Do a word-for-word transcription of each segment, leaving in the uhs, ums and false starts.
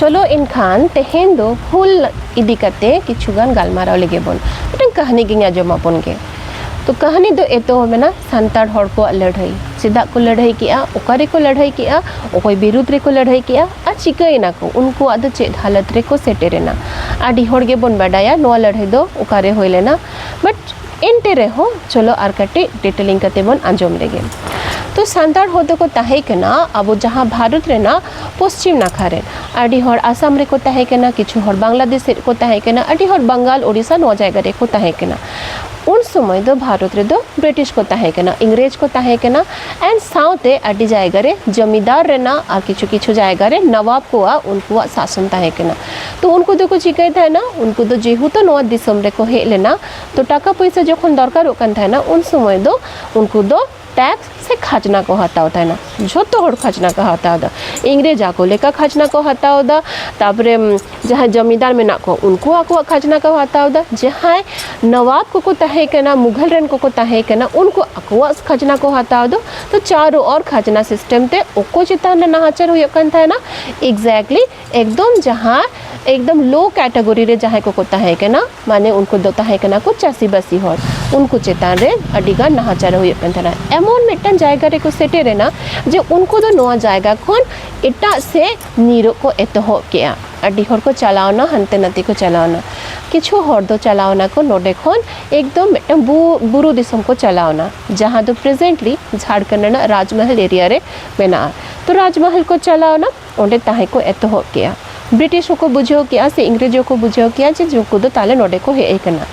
ᱪᱚᱞᱚ ᱮᱱᱠᱷᱟᱱ ᱛᱮᱦᱮᱧ ᱫᱚ ᱦᱩᱞ ᱤᱫᱤ ᱠᱟᱛᱮ ᱠᱤᱪᱷᱩ ᱜᱟᱱ ᱜᱟᱞᱢᱟᱨᱟᱣ ᱞᱮᱜᱮ ᱵᱚᱱ᱾ ᱢᱤᱫᱴᱟᱝ ᱠᱟᱹᱦᱱᱤ ᱜᱤᱧ ᱟᱸᱡᱚᱢ ᱟᱵᱚᱱ ᱜᱮ᱾ ᱛᱚ ᱠᱟᱹᱦᱱᱤ ᱫᱚ ᱮᱛᱚᱦᱚᱵ ᱮᱱᱟ ᱥᱟᱱᱛᱟᱲ ᱦᱚᱲ ᱠᱚᱣᱟᱜ ᱞᱟᱹᱲᱦᱟᱹᱭ᱾ ᱪᱮᱫᱟᱜ ᱠᱚ ᱞᱟᱹᱲᱦᱟᱹᱭ ᱠᱮᱜᱼᱟ, ᱚᱠᱟ ᱨᱮᱠᱚ ᱞᱟᱹᱲᱦᱟᱹᱭ ᱠᱮᱜᱼᱟ, ᱚᱠᱚᱭ ᱵᱤᱨᱩᱫᱽ ᱨᱮᱠᱚ ᱞᱟᱹᱲᱦᱟᱹᱭ ᱠᱮᱜᱼᱟ ᱟᱨ ᱪᱤᱠᱟᱹᱭᱮᱱᱟ ᱠᱚ, ᱩᱱᱠᱩᱣᱟᱜ ᱫᱚ ᱪᱮᱫ ᱦᱟᱞᱚᱛ ᱨᱮᱠᱚ ᱥᱮᱴᱮᱨᱮᱱᱟ᱾ ᱟᱹᱰᱤ ᱦᱚᱲ ᱜᱮᱵᱚᱱ ᱵᱟᱰᱟᱭᱟ ᱱᱚᱣᱟ ᱞᱟᱹᱲᱦᱟᱹᱭ ᱫᱚ ᱚᱠᱟᱨᱮ ᱦᱩᱭ ᱞᱮᱱᱟ, but ᱮᱱᱛᱮ ᱨᱮᱦᱚᱸ ᱪᱚᱞᱚ ᱟᱨ ᱠᱟᱹᱴᱤᱡ detailing ᱠᱟᱛᱮ ᱵᱚᱱ ᱟᱸᱡᱚᱢ ᱞᱮᱜᱮ᱾ ᱛᱚ ᱥᱟᱱᱛᱟᱲ ᱦᱚᱲ ᱫᱚᱠᱚ ᱛᱟᱦᱮᱸ ᱠᱟᱱᱟ ᱟᱵᱚ ᱡᱟᱦᱟᱸ ᱵᱷᱟᱨᱚᱛ ᱨᱮᱱᱟᱜ ᱯᱚᱥᱪᱤᱢ ᱱᱟᱠᱷᱟ ᱨᱮ᱾ ᱟᱹᱰᱤ ᱦᱚᱲ ᱟᱥᱟᱢ ᱨᱮᱠᱚ ᱛᱟᱦᱮᱸ ᱠᱟᱱᱟ, ᱠᱤᱪᱷᱩ ᱦᱚᱲ ᱵᱟᱝᱞᱟᱫᱮᱥ ᱥᱮᱫ ᱠᱚ ᱛᱟᱦᱮᱸ ᱠᱟᱱᱟ, ᱟᱹᱰᱤ ᱦᱚᱲ ᱵᱟᱝᱜᱟᱞ, ᱳᱰᱤᱥᱟ ᱱᱚᱣᱟ ᱡᱟᱭᱜᱟ ᱨᱮᱠᱚ ᱛᱟᱦᱮᱸ ᱠᱟᱱᱟ᱾ ᱩᱱ ᱥᱚᱢᱚᱭ ᱫᱚ ᱵᱷᱟᱨᱚᱛ ᱨᱮᱫᱚ ᱵᱨᱤᱴᱤᱥ ᱠᱚ ᱛᱟᱦᱮᱸ ᱠᱟᱱᱟ, ᱤᱝᱨᱮᱡᱽ ᱠᱚ ᱛᱟᱦᱮᱸ ᱠᱟᱱᱟ, and ᱥᱟᱶᱛᱮ ᱟᱹᱰᱤ ᱡᱟᱭᱜᱟ ᱨᱮ ᱡᱚᱢᱤᱫᱟᱨ ᱨᱮᱱᱟᱜ ᱟᱨ ᱠᱤᱪᱷᱩ ᱠᱤᱪᱷᱩ ᱡᱟᱭᱜᱟ ᱨᱮ ᱱᱟᱣᱟᱵ ᱠᱚᱣᱟᱜ ᱩᱱᱠᱩᱣᱟᱜ ᱥᱟᱥᱚᱱ ᱛᱟᱦᱮᱸ ᱠᱟᱱᱟ᱾ ᱛᱚ ᱩᱱᱠᱩ ᱫᱚᱠᱚ ᱪᱤᱠᱟᱹᱭ ᱛᱟᱦᱮᱱᱟ, ᱩᱱᱠᱩ ᱫᱚ ᱡᱮᱦᱮᱛᱩ ᱱᱚᱣᱟ ᱫᱤᱥᱚᱢ ᱨᱮᱠᱚ ᱦᱮᱡ ᱞᱮᱱᱟ, ᱛᱚ ᱴᱟᱠᱟ ᱯᱚᱭᱥᱟ ᱡᱚᱠᱷᱚᱱ ᱫᱚᱨᱠᱟᱨᱚᱜ ᱠᱟᱱ ᱛᱟᱦᱮᱱᱟ ᱩᱱ ᱥᱚᱢᱚᱭ ᱫᱚ ᱩᱱᱠᱩ ᱫᱚ ᱴᱮᱠᱥ ᱥᱮ ᱠᱷᱟᱡᱽᱱᱟ ᱠᱚ ᱦᱟᱛᱟᱣ ᱛᱟᱦᱮᱱᱟ᱾ ᱡᱷᱚᱛᱚ ᱦᱚᱲ ᱠᱷᱟᱡᱽᱱᱟ ᱠᱚ ᱦᱟᱛᱟᱣ ᱮᱫᱟ, ᱤᱝᱨᱮᱡᱽ ᱟᱠᱚ ᱞᱮᱠᱟ ᱠᱷᱟᱡᱽᱱᱟ ᱠᱚ ᱦᱟᱛᱟᱣ ᱮᱫᱟ, ᱛᱟᱯᱚᱨᱮ ᱩᱢ, ᱡᱟᱦᱟᱸᱭ ᱡᱚᱢᱤᱫᱟᱨ ᱢᱮᱱᱟᱜ ᱠᱚᱣᱟ ᱩᱱᱠᱩ ᱟᱠᱚᱣᱟᱜ ᱠᱷᱟᱡᱽᱱᱟ ᱠᱚ ᱦᱟᱛᱟᱣ ᱮᱫᱟ, ᱡᱟᱦᱟᱸᱭ ᱱᱚᱣᱟᱵ ᱠᱚᱠᱚ ᱛᱟᱦᱮᱸ ᱠᱟᱱᱟ, ᱢᱩᱜᱷᱚᱞ ᱨᱮᱱ ᱠᱚᱠᱚ ᱛᱟᱦᱮᱸ ᱠᱟᱱᱟ, ᱩᱱᱠᱩ ᱟᱠᱚᱣᱟᱜ ᱠᱷᱟᱡᱽᱱᱟ ᱠᱚ ᱦᱟᱛᱟᱣ ᱮᱫᱟ᱾ ᱛᱚ ᱪᱟᱨᱚ ᱚᱨ ᱠᱷᱟᱡᱽᱱᱟ ᱥᱤᱥᱴᱮᱢ ᱛᱮ ᱚᱠᱚᱭ ᱪᱮᱛᱟᱱ ᱨᱮ ᱱᱟᱦᱟᱪᱟᱨ ᱦᱩᱭᱩᱜ ᱠᱟᱱ ᱛᱟᱦᱮᱱᱟ? ᱮᱠᱡᱮᱠᱴᱞᱤ ᱮᱠᱫᱚᱢ ᱡᱟᱦᱟᱸ ᱮᱠᱫᱚᱢ ᱞᱳ ᱠᱮᱴᱟᱜᱚᱨᱤ ᱨᱮ ᱡᱟᱦᱟᱸᱭ ᱠᱚᱠᱚ ᱛᱟᱦᱮᱸ ᱠᱟᱱᱟ, ᱢᱟᱱᱮ ᱩᱱᱠᱩ ᱫᱚ ᱛᱟᱦᱮᱸ ᱠᱟᱱᱟ ᱠᱚ ᱪᱟᱹᱥᱤᱵᱟᱹᱥᱤ ᱦᱚᱲ, ᱩᱱᱠᱩ ᱪᱮᱛᱟᱱ ᱨᱮ ᱟᱹᱰᱤ ᱜᱟᱱ ᱱᱟᱦᱟᱪᱟᱨ ᱦᱩᱭᱩᱜ ᱠᱟᱱ ᱛᱟᱦᱮᱱᱟ᱾ ᱮᱢᱚᱱ ᱢᱤᱫᱴᱟᱝ ᱡᱟᱭᱜᱟ ᱨᱮᱠᱚ ᱥᱮᱴᱮᱨ ᱮᱱᱟ ᱡᱮ ᱩᱱᱠᱩ ᱫᱚ ᱱᱚᱣᱟ ᱡᱟᱭᱜᱟ ᱠᱷᱚᱱ ᱮᱴᱟᱜ ᱥᱮᱫ ᱧᱤᱨᱚᱜ ᱠᱚ ᱮᱛᱚᱦᱚᱵ ᱠᱮᱜᱼᱟ᱾ ᱟᱹᱰᱤ ᱦᱚᱲ ᱠᱚ ᱪᱟᱞᱟᱣ ᱮᱱᱟ, ᱦᱟᱱᱛᱮ ᱱᱟᱛᱮ ᱠᱚ ᱪᱟᱞᱟᱣ ᱮᱱᱟ᱾ ᱠᱤᱪᱷᱩ ᱦᱚᱲ ᱫᱚ ᱪᱟᱞᱟᱣ ᱮᱱᱟ ᱠᱚ ᱱᱚᱰᱮ ᱠᱷᱚᱱ ᱮᱠᱫᱚᱢ ᱢᱤᱫᱴᱟᱝ ᱵᱩ-, ᱵᱩᱨᱩ ᱫᱤᱥᱚᱢ ᱠᱚ ᱪᱟᱞᱟᱣ ᱮᱱᱟ, ᱡᱟᱦᱟᱸ ᱫᱚ ᱯᱨᱮᱡᱮᱱᱴᱞᱤ ᱡᱷᱟᱲᱠᱷᱚᱸᱰ ᱨᱮᱱᱟᱜ ᱨᱟᱡᱽᱢᱟᱦᱟᱞ ᱮᱨᱤᱭᱟ ᱨᱮ ᱢᱮᱱᱟᱜᱼᱟ᱾ ᱛᱚ ᱨᱟᱡᱽᱢᱟᱦᱟᱞ ᱠᱚ ᱪᱟᱞᱟᱣ ᱮᱱᱟ, ᱚᱸᱰᱮ ᱛᱟᱦᱮᱸ ᱠᱚ ᱮᱛᱚᱦᱚᱵ ᱠᱮᱜᱼᱟ᱾ ᱵᱨᱤᱴᱤᱥ ᱦᱚᱸᱠᱚ ᱵᱩᱡᱷᱟᱹᱣ ᱠᱮᱜᱼᱟ ᱥᱮ ᱤᱝᱨᱮᱡᱽ ᱦᱚᱸᱠᱚ ᱵᱩᱡᱷᱟᱹᱣ ᱠᱮᱜᱼᱟ ᱡᱮ ᱱᱩᱠᱩ ᱫᱚ ᱛᱟᱦᱞᱮ ᱱᱚᱰᱮ ᱠᱚ ᱦᱮᱡ ᱟᱠᱟᱱᱟ᱾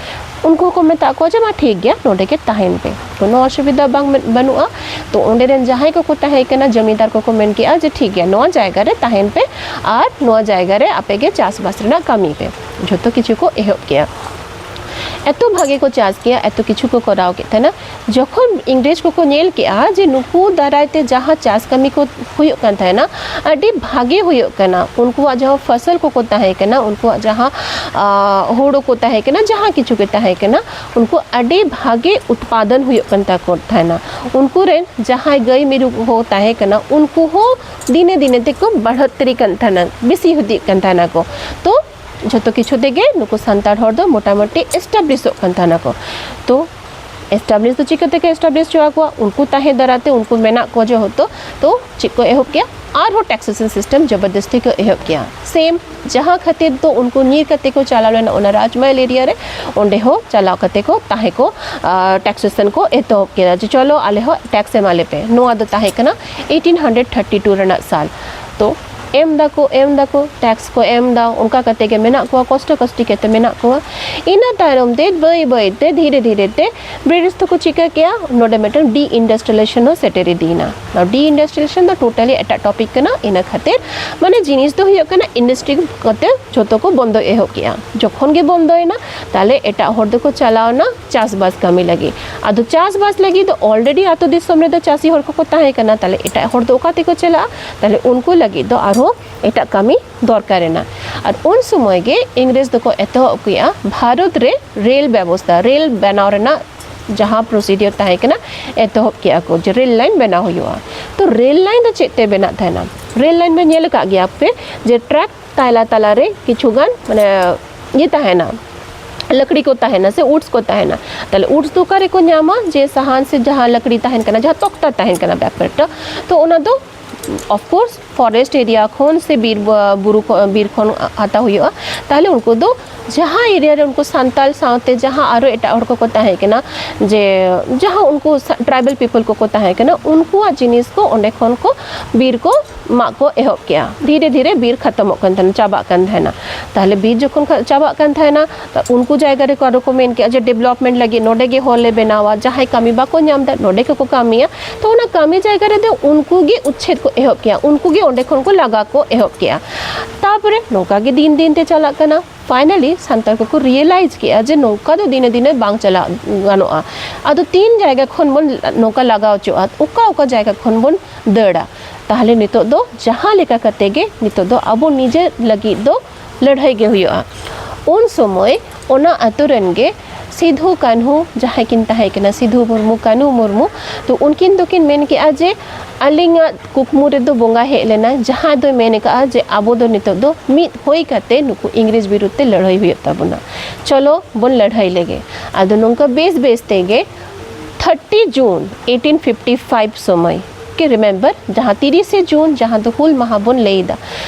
ᱩᱱᱠᱩ ᱦᱚᱸᱠᱚ ᱢᱮᱛᱟᱜ ᱠᱚᱣᱟ ᱡᱮ ᱢᱟ ᱴᱷᱤᱠ ᱜᱮᱭᱟ, ᱱᱚᱰᱮ ᱜᱮ ᱛᱟᱦᱮᱱ ᱯᱮ, ᱠᱳᱱᱳ ᱚᱥᱩᱵᱤᱫᱷᱟ ᱵᱟᱝ ᱢᱮᱱ-, ᱵᱟᱹᱱᱩᱜᱼᱟ᱾ ᱛᱚ ᱚᱸᱰᱮ ᱨᱮᱱ ᱡᱟᱦᱟᱸᱭ ᱠᱚᱠᱚ ᱛᱟᱦᱮᱸ ᱠᱟᱱᱟ, ᱡᱚᱢᱤᱫᱟᱨ ᱠᱚᱠᱚ ᱢᱮᱱ ᱠᱮᱜᱼᱟ ᱡᱮ ᱴᱷᱤᱠ ᱜᱮᱭᱟ, ᱱᱚᱣᱟ ᱡᱟᱭᱜᱟ ᱨᱮ ᱛᱟᱦᱮᱱ ᱯᱮ ᱟᱨ ᱱᱚᱣᱟ ᱡᱟᱭᱜᱟ ᱨᱮ ᱟᱯᱮ ᱜᱮ ᱪᱟᱥᱵᱟᱥ ᱨᱮᱱᱟᱜ ᱠᱟᱹᱢᱤ ᱯᱮ᱾ ᱡᱷᱚᱛᱚ ᱠᱤᱪᱷᱩ ᱠᱚ ᱮᱦᱚᱵ ᱠᱮᱜᱼᱟ᱾ ᱮᱛᱚ ᱵᱷᱟᱜᱮ ᱠᱚ ᱪᱟᱥ ᱠᱮᱭᱟ, ᱮᱛᱚ ᱠᱤᱪᱷᱩ ᱠᱚ ᱠᱚᱨᱟᱣ ᱠᱮᱫ ᱛᱟᱦᱮᱱᱟ᱾ ᱡᱚᱠᱷᱚᱱ ᱤᱝᱨᱮᱡᱽ ᱠᱚᱠᱚ ᱧᱮᱞ ᱠᱮᱜᱼᱟ ᱡᱮ ᱱᱩᱠᱩ ᱫᱟᱨᱟᱭ ᱛᱮ ᱡᱟᱦᱟᱸ ᱪᱟᱥ ᱠᱟᱹᱢᱤ ᱠᱚ ᱦᱩᱭᱩᱜ ᱠᱟᱱ ᱛᱟᱦᱮᱱᱟ, ᱟᱹᱰᱤ ᱵᱷᱟᱜᱮ ᱦᱩᱭᱩᱜ ᱠᱟᱱᱟ, ᱩᱱᱠᱩᱣᱟᱜ ᱡᱟᱦᱟᱸ ᱯᱷᱚᱥᱚᱞ ᱠᱚᱠᱚ ᱛᱟᱦᱮᱸ ᱠᱟᱱᱟ, ᱩᱱᱠᱩᱣᱟᱜ ᱡᱟᱦᱟᱸ ᱟᱸ, ᱦᱳᱲᱳ ᱠᱚ ᱛᱟᱦᱮᱸ ᱠᱟᱱᱟ, ᱡᱟᱦᱟᱸ ᱠᱤᱪᱷᱩ ᱜᱮ ᱛᱟᱦᱮᱸ ᱠᱟᱱᱟ, ᱩᱱᱠᱩ ᱟᱹᱰᱤ ᱵᱷᱟᱜᱮ ᱩᱛᱯᱟᱫᱚᱱ ᱦᱩᱭᱩᱜ ᱠᱟᱱ ᱛᱟᱠᱚ ᱛᱟᱦᱮᱱᱟ᱾ ᱩᱱᱠᱩ ᱨᱮᱱ ᱡᱟᱦᱟᱸᱭ ᱜᱟᱹᱭ ᱢᱤᱨᱩ ᱠᱚ ᱛᱟᱦᱮᱸ ᱠᱟᱱᱟ, ᱩᱱᱠᱩ ᱦᱚᱸ ᱫᱤᱱᱮ ᱫᱤᱱᱮ ᱛᱮᱠᱚ ᱵᱟᱲᱦᱚᱛ ᱛᱟᱹᱨᱤ ᱠᱟᱱ ᱛᱟᱦᱮᱱᱟ, ᱵᱮᱥᱤ ᱤᱫᱤᱜ ᱠᱟᱱ ᱛᱟᱦᱮᱱᱟ ᱠᱚ᱾ ᱛᱚ ᱡᱷᱚᱛᱚ ᱠᱤᱪᱷᱩ ᱛᱮᱜᱮ ᱱᱩᱠᱩ ᱥᱟᱱᱛᱟᱲ ᱦᱚᱲ ᱫᱚ ᱢᱚᱴᱟᱢᱩᱴᱤ ᱮᱥᱴᱟᱵᱞᱤᱥᱚᱜ ᱠᱟᱱ ᱛᱟᱦᱮᱱᱟ ᱠᱚ᱾ ᱛᱚ ᱮᱥᱴᱟᱵᱞᱤᱥ ᱫᱚ ᱪᱤᱠᱟᱹ ᱛᱮᱠᱚ ᱮᱥᱴᱟᱵᱞᱤᱥ ᱦᱚᱪᱚ ᱟᱠᱚᱣᱟ? ᱩᱱᱠᱩ ᱛᱟᱦᱮᱸ ᱫᱟᱨᱟᱭ ᱛᱮ ᱩᱱᱠᱩ ᱢᱮᱱᱟᱜ ᱠᱚᱣᱟ ᱡᱮᱦᱮᱛᱩ᱾ ᱛᱚ ᱪᱮᱫ ᱠᱚ ᱮᱦᱚᱵ ᱠᱮᱜᱼᱟ? ᱟᱨᱦᱚᱸ ᱴᱮᱠᱥᱮᱥᱚᱱ ᱥᱤᱥᱴᱮᱢ ᱡᱚᱵᱚᱨᱫᱚᱥᱛᱤ ᱠᱚ ᱮᱦᱚᱵ ᱠᱮᱜᱼᱟ᱾ ᱥᱮᱢ ᱡᱟᱦᱟᱸ ᱠᱷᱟᱹᱛᱤᱨ ᱫᱚ ᱩᱱᱠᱩ ᱧᱤᱨ ᱠᱟᱛᱮ ᱠᱚ ᱪᱟᱞᱟᱣ ᱞᱮᱱᱟ ᱚᱱᱟ ᱨᱟᱡᱽᱢᱟᱦᱟᱞ ᱮᱨᱤᱭᱟ ᱨᱮ, ᱚᱸᱰᱮ ᱦᱚᱸ ᱪᱟᱞᱟᱣ ᱠᱟᱛᱮ ᱠᱚ ᱛᱟᱦᱮᱸ ᱠᱚ ᱴᱮᱠᱥᱮᱥᱚᱱ ᱠᱚ ᱮᱛᱚᱦᱚᱵ ᱠᱮᱫᱟ ᱡᱮ ᱪᱚᱞᱚ ᱟᱞᱮ ᱦᱚᱸ ᱴᱮᱠᱥ ᱮᱢᱟᱞᱮ ᱯᱮ᱾ ᱱᱚᱣᱟ ᱫᱚ ᱛᱟᱦᱮᱸ ᱠᱟᱱᱟ ᱮᱭᱤᱴᱤᱱ ᱦᱟᱱᱰᱨᱮᱰ ᱛᱷᱟᱨᱴᱤ ᱴᱩ ᱨᱮᱱᱟᱜ ᱥᱟᱞ᱾ ᱛᱚ ᱮᱢ ᱫᱟᱠᱚ, ᱮᱢ ᱫᱟᱠᱚ, ᱴᱮᱠᱥ ᱠᱚ ᱮᱢ ᱫᱟ, ᱚᱱᱠᱟ ᱠᱟᱛᱮ ᱜᱮ ᱢᱮᱱᱟᱜ ᱠᱚᱣᱟ, ᱠᱚᱥᱴᱚ ᱠᱚᱥᱴᱤ ᱠᱟᱛᱮ ᱢᱮᱱᱟᱜ ᱠᱚᱣᱟ᱾ ᱤᱱᱟᱹ ᱛᱟᱭᱱᱚᱢ ᱛᱮ ᱵᱟᱹᱭ ᱵᱟᱹᱭ ᱛᱮ ᱫᱷᱤᱨᱮ ᱫᱷᱤᱨᱮ ᱛᱮ ᱵᱨᱤᱴᱤᱥ ᱫᱚᱠᱚ ᱪᱤᱠᱟᱹ ᱠᱮᱜᱼᱟ, ᱱᱚᱰᱮ ᱢᱤᱫᱴᱟᱝ ᱰᱤ ᱤᱱᱰᱟᱥᱴᱨᱤᱭᱟᱞᱟᱭᱡᱮᱥᱚᱱ ᱦᱚᱸ ᱥᱮᱴᱮᱨ ᱤᱫᱤᱭᱮᱱᱟ᱾ ᱱᱚᱣᱟ ᱰᱤ ᱤᱱᱰᱟᱥᱴᱨᱤᱭᱟᱞᱟᱭᱡᱮᱥᱚᱱ ᱫᱚ ᱴᱳᱴᱟᱞᱤ ᱮᱴᱟᱜ ᱴᱚᱯᱤᱠ ᱠᱟᱱᱟ᱾ ᱤᱱᱟᱹ ᱠᱷᱟᱹᱛᱤᱨ ᱢᱟᱱᱮ ᱡᱤᱱᱤᱥ ᱫᱚ ᱦᱩᱭᱩᱜ ᱠᱟᱱᱟ ᱤᱱᱰᱟᱥᱴᱨᱤ ᱠᱟᱛᱮ ᱡᱷᱚᱛᱚ ᱠᱚ ᱵᱚᱱᱫᱚ ᱮᱦᱚᱵ ᱠᱮᱜᱼᱟ᱾ ᱡᱚᱠᱷᱚᱱ ᱜᱮ ᱵᱚᱱᱫᱚᱭᱮᱱᱟ, ᱛᱟᱦᱞᱮ ᱮᱴᱟᱜ ᱦᱚᱲ ᱫᱚᱠᱚ ᱪᱟᱞᱟᱣᱱᱟ ᱪᱟᱥᱵᱟᱥ ᱠᱟᱹᱢᱤ ᱞᱟᱹᱜᱤᱫ᱾ ᱟᱫᱚ ᱪᱟᱥᱵᱟᱥ ᱞᱟᱹᱜᱤᱫ ᱫᱚ ᱚᱞᱨᱮᱰᱤ ᱟᱛᱳ ᱫᱤᱥᱚᱢ ᱨᱮᱫᱚ ᱪᱟᱹᱥᱤ ᱦᱚᱲ ᱠᱚᱠᱚ ᱛᱟᱦᱮᱸ ᱠᱟᱱᱟ, ᱛᱟᱦᱞᱮ ᱮᱴᱟᱜ ᱦᱚᱲ ᱫᱚ ᱚᱠᱟ ᱛᱮᱠᱚ ᱪᱟᱞᱟᱜᱼᱟ? ᱛᱟᱦᱞᱮ ᱩᱱᱠᱩ ᱞᱟᱹᱜᱤᱫ ᱫᱚ ᱟᱨᱦᱚᱸ ᱮᱴᱟᱜ ᱠᱟᱹᱢᱤ ᱫᱚᱨᱠᱟᱨ ᱮᱱᱟ᱾ ᱟᱨ ᱩᱱ ᱥᱚᱢᱚᱭ ᱜᱮ ᱤᱝᱨᱮᱡᱽ ᱫᱚᱠᱚ ᱮᱛᱚᱦᱚᱵ ᱠᱮᱜᱼᱟ ᱵᱷᱟᱨᱚᱛ ᱨᱮ ᱨᱮᱞ ᱵᱮᱵᱚᱥᱛᱷᱟ, ᱨᱮᱞ ᱵᱮᱱᱟᱣ ᱨᱮᱱᱟᱜ ᱡᱟᱦᱟᱸ ᱯᱨᱚᱥᱤᱰᱤᱭᱚᱨ ᱛᱟᱦᱮᱸ ᱠᱟᱱᱟ, ᱮᱛᱚᱦᱚᱵ ᱠᱮᱜᱼᱟ ᱠᱚ ᱡᱮ ᱨᱮᱞ ᱞᱟᱭᱤᱱ ᱵᱮᱱᱟᱣ ᱦᱩᱭᱩᱜᱼᱟ᱾ ᱛᱚ ᱨᱮᱞ ᱞᱟᱭᱤᱱ ᱫᱚ ᱪᱮᱫ ᱛᱮ ᱵᱮᱱᱟᱜ ᱛᱟᱦᱮᱱᱟ? ᱨᱮᱞ ᱞᱟᱭᱤᱱ ᱵᱮᱱ ᱧᱮᱞ ᱟᱠᱟᱫ ᱜᱮᱭᱟ ᱯᱮ ᱡᱮ ᱴᱨᱟᱠ ᱛᱟᱞᱟ ᱛᱟᱞᱟ ᱨᱮ ᱠᱤᱪᱷᱩ ᱜᱟᱱ ᱢᱟᱱᱮ ᱤᱭᱟᱹ ᱛᱟᱦᱮᱱᱟ, ᱞᱟᱠᱲᱤ ᱠᱚ ᱛᱟᱦᱮᱱᱟ ᱥᱮ ᱩᱰᱥ ᱠᱚ ᱛᱟᱦᱮᱱᱟ᱾ ᱛᱟᱦᱞᱮ ᱩᱰᱥ ᱫᱚ ᱚᱠᱟ ᱨᱮᱠᱚ ᱧᱟᱢᱟ? ᱡᱮ ᱥᱟᱦᱟᱱ ᱥᱮ ᱡᱟᱦᱟᱸ ᱞᱟᱠᱲᱤ ᱛᱟᱦᱮᱱ ᱠᱟᱱᱟ, ᱡᱟᱦᱟᱸ ᱛᱚᱠᱛᱟ ᱛᱟᱦᱮᱱ ᱠᱟᱱᱟ ᱵᱮᱯᱟᱨ ᱴᱟ, ᱛᱚ ᱚᱱᱟ ᱫᱚ ᱚᱯᱷ ᱠᱳᱨᱥ ᱯᱷᱚᱨᱮᱥᱴ ᱮᱨᱤᱭᱟ ᱠᱷᱚᱱ ᱥᱮ ᱵᱤᱨ ᱵᱩᱨᱩ ᱠᱷᱚᱱ, ᱵᱤᱨ ᱠᱷᱚᱱ ᱦᱟᱛᱟᱣ ᱦᱩᱭᱩᱜᱼᱟ᱾ ᱛᱟᱦᱞᱮ ᱩᱱᱠᱩ ᱫᱚ ᱡᱟᱦᱟᱸ ᱮᱨᱤᱭᱟ ᱨᱮ ᱩᱱᱠᱩ ᱥᱟᱱᱛᱟᱞ ᱥᱟᱶᱛᱮ ᱡᱟᱦᱟᱸ ᱟᱨᱚ ᱮᱴᱟᱜ ᱦᱚᱲ ᱠᱚᱠᱚ ᱛᱟᱦᱮᱸ ᱠᱟᱱᱟ, ᱡᱮ ᱡᱟᱦᱟᱸ ᱩᱱᱠᱩ ᱴᱨᱟᱭᱵᱟᱞ ᱯᱤᱯᱚᱞ ᱠᱚᱠᱚ ᱛᱟᱦᱮᱸ ᱠᱟᱱᱟ, ᱩᱱᱠᱩᱣᱟᱜ ᱡᱤᱱᱤᱥ ᱠᱚ ᱚᱸᱰᱮ ᱠᱷᱚᱱ ᱠᱚ ᱵᱤᱨ ᱠᱚ ᱢᱟᱜ ᱠᱚ ᱮᱦᱚᱵ ᱠᱮᱜᱼᱟ᱾ ᱫᱷᱤᱨᱮ ᱫᱷᱤᱨᱮ ᱵᱤᱨ ᱠᱷᱟᱛᱚᱢᱚᱜ ᱠᱟᱱ ᱛᱟᱦᱮᱱᱟ, ᱪᱟᱵᱟᱜ ᱠᱟᱱ ᱛᱟᱦᱮᱱᱟ᱾ ᱛᱟᱦᱞᱮ ᱵᱤᱨ ᱡᱚᱠᱷᱚᱱ ᱠᱷᱟ-, ᱪᱟᱵᱟᱜ ᱠᱟᱱ ᱛᱟᱦᱮᱱᱟ, ᱛᱚ ᱩᱱᱠᱩ ᱡᱟᱭᱜᱟ ᱨᱮᱠᱚ ᱟᱨᱚ ᱠᱚ ᱢᱮᱱ ᱠᱮᱜᱼᱟ ᱡᱮ ᱰᱮᱵᱷᱞᱚᱯᱢᱮᱱᱴ ᱞᱟᱹᱜᱤᱫ ᱱᱚᱰᱮ ᱜᱮ ᱦᱚᱨ ᱞᱮ ᱵᱮᱱᱟᱣᱟ, ᱡᱟᱦᱟᱸᱭ ᱠᱟᱹᱢᱤ ᱵᱟᱠᱚ ᱧᱟᱢ ᱮᱫᱟ ᱱᱚᱰᱮ ᱜᱮᱠᱚ ᱠᱟᱹᱢᱤᱭᱟ᱾ ᱛᱚ ᱚᱱᱟ ᱠᱟᱹᱢᱤ ᱡᱟᱭᱜᱟ ᱨᱮᱫᱚ ᱩᱱᱠᱩ ᱜᱮ ᱩᱪᱪᱷᱮᱫ ᱮᱦᱚᱵ ᱠᱮᱜᱼᱟ, ᱩᱱᱠᱩ ᱜᱮ ᱚᱸᱰᱮ ᱠᱷᱚᱱ ᱠᱚ ᱞᱟᱜᱟ ᱠᱚ ᱮᱦᱚᱵ ᱠᱮᱜᱼᱟ᱾ ᱛᱟᱯᱚᱨᱮ ᱱᱚᱝᱠᱟ ᱜᱮ ᱫᱤᱱ ᱫᱤᱱ ᱛᱮ ᱪᱟᱞᱟᱜ ᱠᱟᱱᱟ᱾ ᱯᱷᱟᱭᱱᱟᱞᱤ ᱥᱟᱱᱛᱟᱲ ᱠᱚᱠᱚ ᱨᱤᱭᱮᱞᱟᱭᱤᱡᱽ ᱠᱮᱜᱼᱟ ᱡᱮ ᱱᱚᱝᱠᱟ ᱫᱚ ᱫᱤᱱᱮ ᱫᱤᱱᱮ ᱵᱟᱝ ᱪᱟᱞᱟᱜ ᱜᱟᱱᱚᱜᱼᱟ᱾ ᱟᱫᱚ ᱛᱤᱱ ᱡᱟᱭᱜᱟ ᱠᱷᱚᱱ ᱵᱚᱱ ᱱᱚᱝᱠᱟ ᱞᱟᱜᱟ ᱚᱪᱚᱜᱼᱟ, ᱚᱠᱟ ᱚᱠᱟ ᱡᱟᱭᱜᱟ ᱠᱷᱚᱱ ᱵᱚᱱ ᱫᱟᱹᱲᱟ? ᱛᱟᱦᱚᱞᱮ ᱱᱤᱛᱚᱜ ᱫᱚ ᱡᱟᱦᱟᱸ ᱞᱮᱠᱟ ᱠᱟᱛᱮ ᱜᱮ ᱱᱤᱛᱚᱜ ᱫᱚ ᱟᱵᱚ ᱱᱤᱡᱮ ᱞᱟᱹᱜᱤᱫ ᱫᱚ ᱞᱟᱹᱲᱦᱟᱹᱭ ᱜᱮ ᱦᱩᱭᱩᱜᱼᱟ᱾ ᱩᱱ ᱥᱚᱢᱚᱭ ᱚᱱᱟ ᱟᱛᱳ ᱨᱮᱱ ᱜᱮ ᱥᱤᱫᱷᱩ ᱠᱟᱹᱱᱦᱩ ᱡᱟᱦᱟᱸᱭ ᱠᱤᱱ ᱛᱟᱦᱮᱸ ᱠᱟᱱᱟ, ᱥᱤᱫᱷᱩ ᱢᱩᱨᱢᱩ, ᱠᱟᱹᱱᱦᱩ ᱢᱩᱨᱢᱩ, ᱛᱚ ᱩᱱᱠᱤᱱ ᱫᱚᱠᱤᱱ ᱢᱮᱱ ᱠᱮᱜᱼᱟ ᱡᱮ ᱟᱹᱞᱤᱧᱟᱜ ᱠᱩᱠᱢᱩ ᱨᱮᱫᱚ ᱵᱚᱸᱜᱟ ᱦᱮᱡ ᱞᱮᱱᱟ, ᱡᱟᱦᱟᱸᱭ ᱫᱚᱭ ᱢᱮᱱ ᱟᱠᱟᱫᱼᱟ ᱡᱮ ᱟᱵᱚ ᱫᱚ ᱱᱤᱛᱚᱜ ᱫᱚ ᱢᱤᱫ ᱦᱩᱭ ᱠᱟᱛᱮ ᱱᱩᱠᱩ ᱤᱝᱨᱮᱡᱽ ᱵᱤᱨᱩᱫᱷ ᱛᱮ ᱞᱟᱹᱲᱦᱟᱹᱭ ᱦᱩᱭᱩᱜ ᱛᱟᱵᱚᱱᱟ᱾ ᱪᱚᱞᱚ ᱵᱚᱱ ᱞᱟᱹᱲᱦᱟᱹᱭ ᱞᱮᱜᱮ᱾ ᱟᱫᱚ ᱱᱚᱝᱠᱟ ᱵᱮᱥ ᱵᱮᱥ ᱛᱮᱜᱮ ᱛᱷᱟᱨᱴᱤ ᱡᱩᱱ ᱮᱭᱤᱴᱤᱱ ᱯᱷᱤᱯᱴᱤ ᱯᱷᱟᱭᱤᱵᱷ ᱥᱚᱢᱚᱭ ᱠᱤ ᱨᱤᱢᱮᱢᱵᱟᱨ, ᱡᱟᱦᱟᱸ ᱛᱤᱨᱤᱥᱮ ᱡᱩᱱ, ᱡᱟᱦᱟᱸ ᱫᱚ ᱦᱩᱞ ᱢᱟᱦᱟ ᱵᱚᱱ ᱞᱟᱹᱭ ᱮᱫᱟ,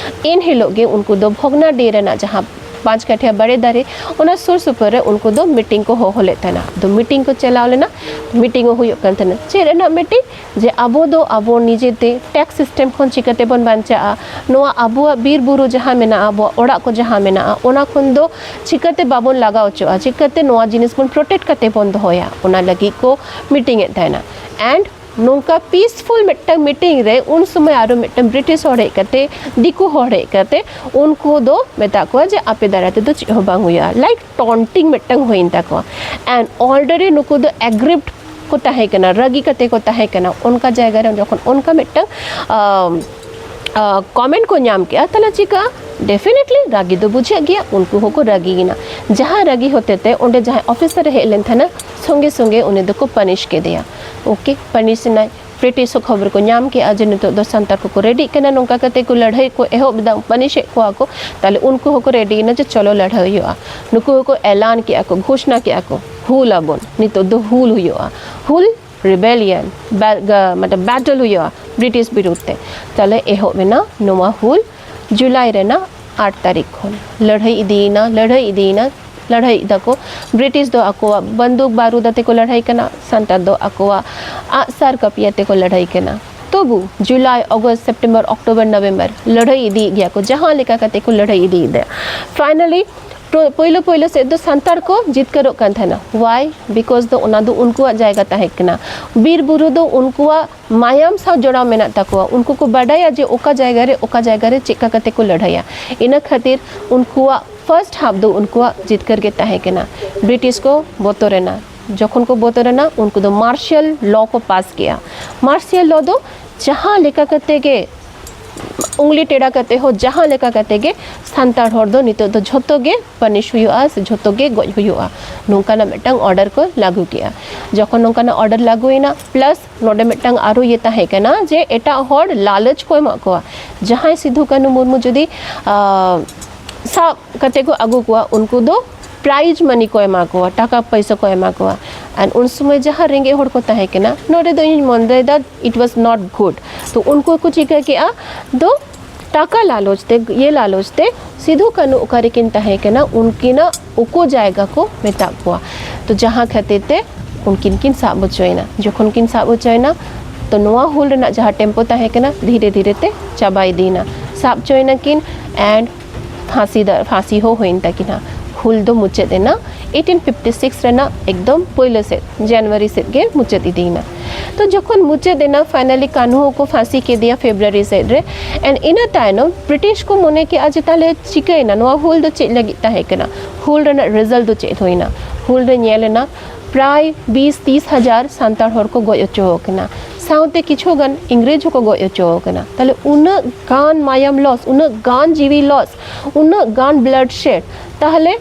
ᱮᱱ ᱦᱤᱞᱳᱜ ᱜᱮ ᱩᱱᱠᱩ ᱫᱚ ᱵᱷᱚᱜᱽᱱᱟᱰᱤ ᱨᱮᱱᱟᱜ ᱡᱟᱦᱟᱸ ᱯᱟᱸᱪ ᱠᱟᱴᱷᱤᱭᱟ ᱵᱟᱲᱮ ᱫᱟᱨᱮ, ᱚᱱᱟ ᱥᱩᱨ ᱥᱩᱯᱩᱨ ᱨᱮ ᱩᱱᱠᱩ ᱫᱚ ᱢᱤᱴᱤᱝ ᱠᱚ ᱦᱚᱦᱚ ᱞᱮᱫ ᱛᱟᱦᱮᱱᱟ᱾ ᱟᱫᱚ ᱢᱤᱴᱤᱝ ᱠᱚ ᱪᱟᱞᱟᱣ ᱞᱮᱱᱟ᱾ ᱢᱤᱴᱤᱝ ᱦᱚᱸ ᱦᱩᱭᱩᱜ ᱠᱟᱱ ᱛᱟᱦᱮᱱᱟ᱾ ᱪᱮᱫ ᱨᱮᱱᱟᱜ ᱢᱤᱴᱤᱝ? ᱡᱮ ᱟᱵᱚ ᱫᱚ ᱟᱵᱚ ᱱᱤᱡᱮᱛᱮ ᱴᱮᱠᱥ ᱥᱤᱥᱴᱮᱢ ᱠᱷᱚᱱ ᱪᱤᱠᱟᱹ ᱛᱮᱵᱚᱱ ᱵᱟᱧᱪᱟᱜᱼᱟ, ᱱᱚᱣᱟ ᱟᱵᱚᱣᱟᱜ ᱵᱤᱨ ᱵᱩᱨᱩ ᱡᱟᱦᱟᱸ ᱢᱮᱱᱟᱜᱼᱟ, ᱟᱵᱚᱣᱟᱜ ᱚᱲᱟᱜ ᱠᱚ ᱡᱟᱦᱟᱸ ᱢᱮᱱᱟᱜᱼᱟ, ᱚᱱᱟ ᱠᱷᱚᱱ ᱫᱚ ᱪᱤᱠᱟᱹᱛᱮ ᱵᱟᱵᱚᱱ ᱞᱟᱜᱟᱣ ᱦᱚᱪᱚᱜᱼᱟ, ᱪᱤᱠᱟᱹᱛᱮ ᱱᱚᱣᱟ ᱡᱤᱱᱤᱥ ᱵᱚᱱ ᱯᱨᱚᱴᱮᱠᱴ ᱠᱟᱛᱮ ᱵᱚᱱ ᱫᱚᱦᱚᱭᱟ, ᱚᱱᱟ ᱞᱟᱹᱜᱤᱫ ᱠᱚ ᱢᱤᱴᱤᱝ ᱮᱫ ᱛᱟᱦᱮᱱᱟ᱾ And ᱱᱚᱝᱠᱟ ᱯᱤᱥᱯᱷᱩᱞ ᱢᱤᱫᱴᱟᱝ ᱢᱤᱴᱤᱝ ᱨᱮ ᱩᱱ ᱥᱚᱢᱚᱭ ᱟᱨᱚ ᱢᱤᱫᱴᱟᱝ ᱵᱨᱤᱴᱤᱥ ᱦᱚᱲ ᱦᱮᱡ ᱠᱟᱛᱮ, ᱫᱤᱠᱩ ᱦᱚᱲ ᱦᱮᱡ ᱠᱟᱛᱮ ᱩᱱᱠᱩ ᱫᱚ ᱢᱮᱛᱟᱜ ᱠᱚᱣᱟ ᱡᱮ ᱟᱯᱮ ᱫᱟᱨᱟᱭ ᱛᱮᱫᱚ ᱪᱮᱫ ᱦᱚᱸ ᱵᱟᱝ ᱦᱩᱭᱩᱜᱼᱟ, ᱞᱟᱭᱤᱠ ᱴᱚᱱᱴᱤᱝ ᱢᱤᱫᱴᱟᱝ ᱦᱩᱭᱮᱱ ᱛᱟᱠᱚᱣᱟ᱾ And already ᱱᱩᱠᱩ ᱫᱚ ᱮᱜᱽᱨᱤᱯᱰ ᱠᱚ ᱛᱟᱦᱮᱸ ᱠᱟᱱᱟ, ᱨᱟᱹᱜᱤ ᱠᱟᱛᱮ ᱠᱚ ᱛᱟᱦᱮᱸ ᱠᱟᱱᱟ᱾ ᱚᱱᱠᱟ ᱡᱟᱭᱜᱟ ᱨᱮ ᱡᱚᱠᱷᱚᱱ ᱚᱱᱠᱟ ᱢᱤᱫᱴᱟᱝ ᱠᱚᱢᱮᱱᱴ ᱠᱚ ᱧᱟᱢ ᱠᱮᱜᱼᱟ, ᱛᱟᱦᱚᱞᱮ ᱪᱤᱠᱟᱹᱜᱼᱟ? ᱰᱮᱯᱷᱤᱱᱮᱴᱞᱤ ᱨᱟᱹᱜᱤ ᱫᱚ ᱵᱩᱡᱷᱟᱹᱜ ᱜᱮᱭᱟ, ᱩᱱᱠᱩ ᱦᱚᱸᱠᱚ ᱨᱟᱹᱜᱤᱭᱮᱱᱟ᱾ ᱡᱟᱦᱟᱸ ᱨᱟᱹᱜᱤ ᱦᱚᱛᱮ ᱛᱮ ᱚᱸᱰᱮ ᱡᱟᱦᱟᱸᱭ ᱚᱯᱷᱤᱥᱟᱨ ᱮ ᱦᱮᱡ ᱞᱮᱱ ᱛᱟᱦᱮᱱᱟ, ᱥᱚᱸᱜᱮ ᱥᱚᱸᱜᱮ ᱩᱱᱤ ᱫᱚᱠᱚ ᱯᱟᱱᱤᱥ ᱠᱮᱫᱮᱭᱟ᱾ ᱳᱠᱮ, ᱯᱟᱱᱤᱥ ᱮᱱᱟᱭ᱾ ᱵᱨᱤᱴᱤᱥ ᱦᱚᱸ ᱠᱷᱚᱵᱚᱨ ᱠᱚ ᱧᱟᱢ ᱠᱮᱜᱼᱟ ᱡᱮ ᱱᱤᱛᱚᱜ ᱫᱚ ᱥᱟᱱᱛᱟᱲ ᱠᱚᱠᱚ ᱨᱮᱰᱤᱜ ᱠᱟᱱᱟ, ᱱᱚᱝᱠᱟ ᱠᱟᱛᱮ ᱠᱚ ᱞᱟᱹᱲᱦᱟᱹᱭ ᱠᱚ ᱮᱦᱚᱵ ᱮᱫᱟ, ᱯᱟᱱᱤᱥᱮᱫ ᱠᱚᱣᱟ ᱠᱚ᱾ ᱛᱟᱦᱚᱞᱮ ᱩᱱᱠᱩ ᱦᱚᱸᱠᱚ ᱨᱮᱰᱤᱭᱮᱱᱟ ᱡᱮ ᱪᱚᱞᱚ ᱞᱟᱹᱲᱦᱟᱹᱭ ᱦᱩᱭᱩᱜᱼᱟ᱾ ᱱᱩᱠᱩ ᱦᱚᱸᱠᱚ ᱮᱞᱟᱱ ᱠᱮᱜᱼᱟ ᱠᱚ, ᱜᱷᱳᱥᱱᱟ ᱠᱮᱜᱼᱟ ᱠᱚ, ᱦᱩᱞ ᱟᱵᱚᱱ, ᱱᱤᱛᱚᱜ ᱫᱚ ᱦᱩᱞ ᱦᱩᱭᱩᱜᱼᱟ, ᱦᱩᱞ, ᱨᱤᱵᱮᱞᱤᱭᱚᱱ, ᱢᱟᱱᱮ ᱵᱮᱴᱚᱞ ᱦᱩᱭᱩᱜᱼᱟ ᱵᱨᱤᱴᱤᱥ ᱵᱤᱨᱩᱫᱷ ᱛᱮ᱾ ᱛᱟᱦᱚᱞᱮ ᱮᱦᱚᱵ ᱮᱱᱟ ᱱᱚᱣᱟ ᱦᱩᱞ ᱡᱩᱞᱟᱭ ᱨᱮᱱᱟᱜ ᱟᱴ ᱛᱟᱹᱨᱤᱠᱷ ᱠᱷᱚᱱ᱾ ᱞᱟᱹᱲᱦᱟᱹᱭ ᱤᱫᱤᱭᱮᱱᱟ, ᱞᱟᱹᱲᱦᱟᱹᱭ ᱤᱫᱤᱭᱮᱱᱟ, ᱞᱟᱹᱲᱦᱟᱹᱭ ᱮᱫᱟ ᱠᱚ᱾ ᱵᱨᱤᱴᱤᱥ ᱫᱚ ᱟᱠᱚᱣᱟᱜ ᱵᱟᱱᱫᱩᱠ ᱵᱟᱨᱩᱫ ᱟᱛᱮ ᱠᱚ ᱞᱟᱹᱲᱦᱟᱹᱭ ᱠᱟᱱᱟ, ᱥᱟᱱᱛᱟᱲ ᱫᱚ ᱟᱠᱚᱣᱟᱜ ᱟᱜᱼᱥᱟᱨ ᱠᱟᱹᱯᱤ ᱟᱛᱮ ᱠᱚ ᱞᱟᱹᱲᱦᱟᱹᱭ ᱠᱟᱱᱟ᱾ ᱛᱚᱵᱩ ᱡᱩᱞᱟᱭ, ᱚᱜᱚᱥᱴ, ᱥᱮᱯᱴᱮᱢᱵᱚᱨ, ᱚᱠᱴᱳᱵᱚᱨ, ᱱᱚᱵᱷᱮᱢᱵᱚᱨ ᱞᱟᱹᱲᱦᱟᱹᱭ ᱤᱫᱤᱭᱮᱫ ᱜᱮᱭᱟ ᱠᱚ, ᱡᱟᱦᱟᱸ ᱞᱮᱠᱟ ᱠᱟᱛᱮ ᱠᱚ ᱞᱟᱹᱲᱦᱟᱹᱭ ᱤᱫᱤᱭᱮᱫᱟ᱾ ᱯᱷᱟᱭᱱᱟᱞᱤ ᱯᱳᱭᱞᱳ ᱯᱳᱭᱞᱳ ᱥᱮᱫ ᱫᱚ ᱥᱟᱱᱛᱟᱲ ᱠᱚ ᱡᱤᱛᱠᱟᱹᱨᱚᱜ ᱠᱟᱱ ᱛᱟᱦᱮᱱᱟ᱾ ᱣᱟᱭ? ᱵᱤᱠᱚᱡᱽ ᱫᱚ ᱚᱱᱟ ᱫᱚ ᱩᱱᱠᱩᱣᱟᱜ ᱡᱟᱭᱜᱟ ᱛᱟᱦᱮᱸ ᱠᱟᱱᱟ᱾ ᱵᱤᱨ ᱵᱩᱨᱩ ᱫᱚ ᱩᱱᱠᱩᱣᱟᱜ ᱢᱟᱭᱟᱢ ᱥᱟᱶ ᱡᱚᱲᱟᱣ ᱢᱮᱱᱟᱜ ᱛᱟᱠᱚᱣᱟ᱾ ᱩᱱᱠᱩ ᱠᱚ ᱵᱟᱰᱟᱭᱟ ᱡᱮ ᱚᱠᱟ ᱡᱟᱭᱜᱟ ᱨᱮ, ᱚᱠᱟ ᱡᱟᱭᱜᱟ ᱨᱮ ᱪᱮᱫ ᱠᱟ ᱠᱟᱛᱮ ᱠᱚ ᱞᱟᱹᱲᱦᱟᱹᱭᱟ᱾ ᱤᱱᱟᱹ ᱠᱷᱟᱹᱛᱤᱨ ᱩᱱᱠᱩᱣᱟᱜ ᱯᱷᱟᱨᱥᱴ ᱦᱟᱯ ᱫᱚ ᱩᱱᱠᱩᱣᱟᱜ ᱡᱤᱛᱠᱟᱹᱨ ᱜᱮ ᱛᱟᱦᱮᱸ ᱠᱟᱱᱟ᱾ ᱵᱨᱤᱴᱤᱥ ᱠᱚ ᱵᱚᱛᱚᱨᱮᱱᱟ᱾ ᱡᱚᱠᱷᱚᱱ ᱠᱚ ᱵᱚᱛᱚᱨᱮᱱᱟ, ᱩᱱᱠᱩ ᱫᱚ ᱢᱟᱨᱥᱟᱞ ᱞᱚ ᱠᱚ ᱯᱟᱥ ᱠᱮᱜᱼᱟ᱾ ᱢᱟᱨᱥᱟᱞ ᱞᱚ ᱫᱚ ᱡᱟᱦᱟᱸ ᱞᱮᱠᱟ ᱠᱟᱛᱮ ᱜᱮ, ᱩᱝᱞᱤ ᱴᱮᱲᱟ ᱠᱟᱛᱮ ᱦᱚᱸ, ᱡᱟᱦᱟᱸ ᱞᱮᱠᱟ ᱠᱟᱛᱮ ᱜᱮ ᱥᱟᱱᱛᱟᱲ ᱦᱚᱲ ᱫᱚ ᱱᱤᱛᱚᱜ ᱫᱚ ᱡᱷᱚᱛᱚ ᱜᱮ ᱯᱟᱱᱤᱥ ᱦᱩᱭᱩᱜᱼᱟ ᱥᱮ ᱡᱷᱚᱛᱚ ᱜᱮ ᱜᱚᱡ ᱦᱩᱭᱩᱜᱼᱟ, ᱱᱚᱝᱠᱟᱱᱟᱜ ᱢᱤᱫᱴᱟᱝ ᱚᱨᱰᱟᱨ ᱠᱚ ᱞᱟᱹᱜᱩ ᱠᱮᱜᱼᱟ᱾ ᱡᱚᱠᱷᱚᱱ ᱱᱚᱝᱠᱟᱱᱟᱜ ᱚᱨᱰᱟᱨ ᱞᱟᱹᱜᱩᱭᱮᱱᱟ, ᱯᱞᱟᱥ ᱱᱚᱰᱮ ᱢᱤᱫᱴᱟᱝ ᱟᱨᱚ ᱤᱭᱟᱹ ᱛᱟᱦᱮᱸ ᱠᱟᱱᱟ ᱡᱮ ᱮᱴᱟᱜ ᱦᱚᱲ ᱞᱟᱞᱚᱪ ᱠᱚ ᱮᱢᱟᱜ ᱠᱚᱣᱟ᱾ ᱡᱟᱦᱟᱸᱭ ᱥᱤᱫᱷᱩ ᱠᱟᱹᱱᱦᱩ ᱢᱩᱨᱢᱩ ᱡᱩᱫᱤ, ᱟᱸ, ᱥᱟᱵ ᱠᱟᱛᱮ ᱠᱚ ᱟᱹᱜᱩ ᱠᱚᱣᱟ, ᱩᱱᱠᱩ ᱫᱚ ᱯᱨᱟᱭᱤᱡᱽ ᱢᱟᱱᱤ ᱠᱚ ᱮᱢᱟ ᱠᱚᱣᱟ, ᱴᱟᱠᱟ ᱯᱚᱭᱥᱟ ᱠᱚ ᱮᱢᱟ ᱠᱚᱣᱟ᱾ ᱟᱨ ᱩᱱ ᱥᱚᱢᱚᱭ ᱡᱟᱦᱟᱸ ᱨᱮᱸᱜᱮᱡ ᱦᱚᱲ ᱠᱚ ᱛᱟᱦᱮᱸ ᱠᱟᱱᱟ, ᱱᱚᱰᱮ ᱫᱚ ᱤᱧ ᱢᱚᱱᱮᱭᱮᱫᱟ, it was not good᱾ ᱛᱚ ᱩᱱᱠᱩ ᱠᱚ ᱪᱤᱠᱟᱹ ᱠᱮᱜᱼᱟ, ᱫᱚ ᱴᱟᱠᱟ ᱞᱟᱞᱚᱪ ᱛᱮ, ᱤᱭᱟᱹ ᱞᱟᱞᱚᱪ ᱛᱮ ᱥᱤᱫᱷᱩ ᱠᱟᱹᱱᱦᱩ ᱚᱠᱟ ᱨᱮᱠᱤᱱ ᱛᱟᱦᱮᱸ ᱠᱟᱱᱟ, ᱩᱱᱠᱤᱱᱟᱜ ᱩᱠᱩ ᱡᱟᱭᱜᱟ ᱠᱚ ᱢᱮᱛᱟᱜ ᱠᱚᱣᱟ᱾ ᱛᱚ ᱡᱟᱦᱟᱸ ᱠᱷᱟᱹᱛᱤᱨ ᱛᱮ ᱩᱱᱠᱤᱱ ᱠᱤᱱ ᱥᱟᱵ ᱦᱚᱪᱚᱭᱮᱱᱟ᱾ ᱡᱚᱠᱷᱚᱱ ᱠᱤᱱ ᱥᱟᱵ ᱦᱚᱪᱚᱭᱮᱱᱟ, ᱛᱚ ᱱᱚᱣᱟ ᱦᱩᱞ ᱨᱮᱱᱟᱜ ᱡᱟᱦᱟᱸ ᱴᱮᱢᱯᱳ ᱛᱟᱦᱮᱸ ᱠᱟᱱᱟ, ᱫᱷᱤᱨᱮ ᱫᱷᱤᱨᱮ ᱛᱮ ᱪᱟᱵᱟ ᱤᱫᱤᱭᱮᱱᱟ᱾ ᱥᱟᱵ ᱦᱚᱪᱚᱭᱮᱱᱟ ᱠᱤᱱ and ᱯᱷᱟᱸᱥᱤ ᱫᱟ, ᱯᱷᱟᱸᱥᱤ ᱦᱚᱸ ᱦᱩᱭᱮᱱ ᱛᱟᱹᱠᱤᱱᱟ᱾ ᱦᱩᱞ ᱫᱚ ᱢᱩᱪᱟᱹᱫ ᱮᱱᱟ eighteen fifty six ᱨᱮᱱᱟᱜ ᱮᱠᱫᱚᱢ ᱯᱳᱭᱞᱳ ᱥᱮᱫ, ᱡᱟᱱᱩᱣᱟᱨᱤ ᱥᱮᱫ ᱜᱮ ᱢᱩᱪᱟᱹᱫ ᱤᱫᱤᱭᱮᱱᱟ᱾ ᱛᱚ ᱡᱚᱠᱷᱚᱱ ᱢᱩᱪᱟᱹᱫ ᱮᱱᱟ, ᱯᱷᱟᱭᱱᱟᱞᱤ ᱠᱟᱹᱱᱦᱩ ᱦᱚᱸᱠᱚ ᱯᱷᱟᱸᱥᱤ ᱠᱮᱫᱮᱭᱟ ᱯᱷᱮᱵᱽᱨᱩᱣᱟᱨᱤ ᱥᱮᱫ ᱨᱮ᱾ And ᱤᱱᱟᱹ ᱛᱟᱭᱱᱚᱢ ᱵᱨᱤᱴᱤᱥ ᱠᱚ ᱢᱚᱱᱮ ᱠᱮᱜᱼᱟ ᱡᱮ ᱛᱟᱦᱞᱮ ᱪᱤᱠᱟᱹᱭᱮᱱᱟ, ᱱᱚᱣᱟ ᱦᱩᱞ ᱫᱚ ᱪᱮᱫ ᱞᱟᱹᱜᱤᱫ ᱛᱟᱦᱮᱸ ᱠᱟᱱᱟ, ᱦᱩᱞ ᱨᱮᱱᱟᱜ ᱨᱮᱡᱟᱞᱴ ᱫᱚ ᱪᱮᱫ ᱦᱩᱭᱱᱟ? ᱦᱩᱞ ᱨᱮ ᱧᱮᱞ ᱮᱱᱟ ᱯᱨᱟᱭ ᱵᱤᱥ ᱛᱤᱥ ᱦᱟᱡᱟᱨ ᱥᱟᱱᱛᱟᱲ ᱦᱚᱲ ᱠᱚ ᱜᱚᱡ ᱦᱚᱪᱚ ᱟᱠᱟᱱᱟ, ᱥᱟᱶᱛᱮ ᱠᱤᱪᱷᱩ ᱜᱟᱱ ᱤᱝᱨᱮᱡᱽ ᱦᱚᱸᱠᱚ ᱜᱚᱡ ᱦᱚᱪᱚ ᱟᱠᱟᱱᱟ᱾ ᱛᱟᱦᱞᱮ ᱩᱱᱟᱹᱜ ᱜᱟᱱ ᱢᱟᱭᱟᱢ ᱞᱚᱥ, ᱩᱱᱟᱹᱜ ᱜᱟᱱ ᱡᱤᱣᱤ ᱞᱚᱥ, ᱩᱱᱟᱹᱜ ᱜᱟᱱ ᱵᱞᱟᱰ ᱥᱮᱰ, ᱛᱟᱦᱞᱮ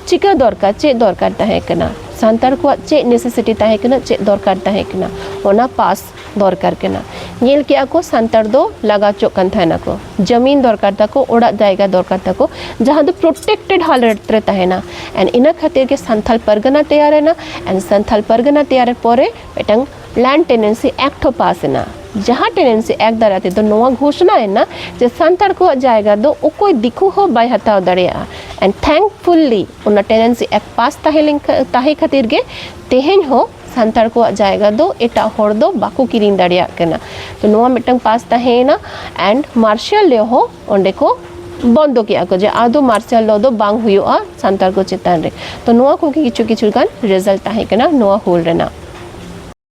ᱪᱤᱠᱟᱹ ᱫᱚᱨᱠᱟᱨ, ᱪᱮᱫ ᱫᱚᱨᱠᱟᱨ ᱛᱟᱦᱮᱸ ᱠᱟᱱᱟ? ᱥᱟᱱᱛᱟᱲ ᱠᱚᱣᱟᱜ ᱪᱮᱫ ᱱᱮᱥᱮᱥᱤᱴᱤ ᱛᱟᱦᱮᱸ ᱠᱟᱱᱟ, ᱪᱮᱫ ᱫᱚᱨᱠᱟᱨ ᱛᱟᱦᱮᱸ ᱠᱟᱱᱟ, ᱚᱱᱟ ᱯᱟᱥ ᱫᱚᱨᱠᱟᱨ ᱠᱟᱱᱟ᱾ ᱧᱮᱞ ᱠᱮᱜᱼᱟ ᱠᱚ ᱥᱟᱱᱛᱟᱲ ᱫᱚ ᱞᱟᱜᱟ ᱦᱚᱪᱚᱜ ᱠᱟᱱ ᱛᱟᱦᱮᱱᱟ ᱠᱚ, ᱡᱟᱢᱤᱱ ᱫᱚᱨᱠᱟᱨ ᱛᱟᱠᱚ, ᱚᱲᱟᱜ ᱡᱟᱭᱜᱟ ᱫᱚᱨᱠᱟᱨ ᱛᱟᱠᱚ, ᱡᱟᱦᱟᱸ ᱫᱚ ᱯᱨᱚᱴᱮᱠᱴᱮᱰ ᱦᱟᱞᱚᱛ ᱨᱮ ᱛᱟᱦᱮᱱᱟ᱾ And ᱤᱱᱟᱹ ᱠᱷᱟᱹᱛᱤᱨ ᱜᱮ ᱥᱟᱱᱛᱟᱲ ᱯᱟᱨᱜᱟᱱᱟ ᱛᱮᱭᱟᱨ ᱮᱱᱟ᱾ And ᱥᱟᱱᱛᱟᱲ ᱯᱟᱨᱜᱟᱱᱟ ᱛᱮᱭᱟᱨ ᱯᱚᱨᱮ ᱢᱤᱫᱴᱟᱝ ᱞᱮᱱᱰ ᱴᱮᱱᱮᱱᱥᱤ ᱮᱠᱴ ᱦᱚᱸ ᱯᱟᱥ ᱮᱱᱟ, ᱡᱟᱦᱟᱸ ᱴᱮᱱᱮᱱᱥᱤ ᱮᱠᱴ ᱫᱟᱨᱟᱭ ᱛᱮᱫᱚ ᱱᱚᱣᱟ ᱜᱷᱳᱥᱱᱟ ᱮᱱᱟ ᱡᱮ ᱥᱟᱱᱛᱟᱲ ᱠᱚᱣᱟᱜ ᱡᱟᱭᱜᱟ ᱫᱚ ᱚᱠᱚᱭ ᱫᱤᱠᱩ ᱦᱚᱸ ᱵᱟᱭ ᱦᱟᱛᱟᱣ ᱫᱟᱲᱮᱭᱟᱜᱼᱟ᱾ And thankfully ᱚᱱᱟ ᱴᱮᱱᱮᱱᱥᱤ ᱮᱠᱴ ᱯᱟᱥ ᱛᱟᱦᱮᱸ ᱞᱮᱱᱠᱷᱟᱱ, ᱛᱟᱦᱮᱸ ᱠᱷᱟᱹᱛᱤᱨ ᱜᱮ ᱛᱮᱦᱮᱧ ᱦᱚᱸ ᱥᱟᱱᱛᱟᱲ ᱠᱚᱣᱟᱜ ᱡᱟᱭᱜᱟ ᱫᱚ ᱮᱴᱟᱜ ᱦᱚᱲ ᱫᱚ ᱵᱟᱠᱚ ᱠᱤᱨᱤᱧ ᱫᱟᱲᱮᱭᱟᱜ ᱠᱟᱱᱟ᱾ ᱛᱚ ᱱᱚᱣᱟ ᱢᱤᱫᱴᱟᱝ ᱯᱟᱥ ᱛᱟᱦᱮᱸᱭᱮᱱᱟ, and martial law ᱦᱚᱸ ᱚᱸᱰᱮ ᱠᱚ ᱵᱚᱱᱫᱚ ᱠᱮᱜᱼᱟ ᱠᱚ, ᱡᱮ ᱟᱫᱚ martial law ᱫᱚ ᱵᱟᱝ ᱦᱩᱭᱩᱜᱼᱟ ᱥᱟᱱᱛᱟᱲ ᱠᱚ ᱪᱮᱛᱟᱱ ᱨᱮ᱾ ᱛᱚ ᱱᱚᱣᱟ ᱠᱚᱜᱮ ᱠᱤᱪᱷᱩ ᱠᱤᱪᱷᱩ ᱜᱟᱱ ᱨᱮᱡᱟᱞᱴ ᱛᱟᱦᱮᱸ ᱠᱟᱱᱟ ᱱᱚᱣᱟ ᱦᱩᱞ ᱨᱮᱱᱟᱜ᱾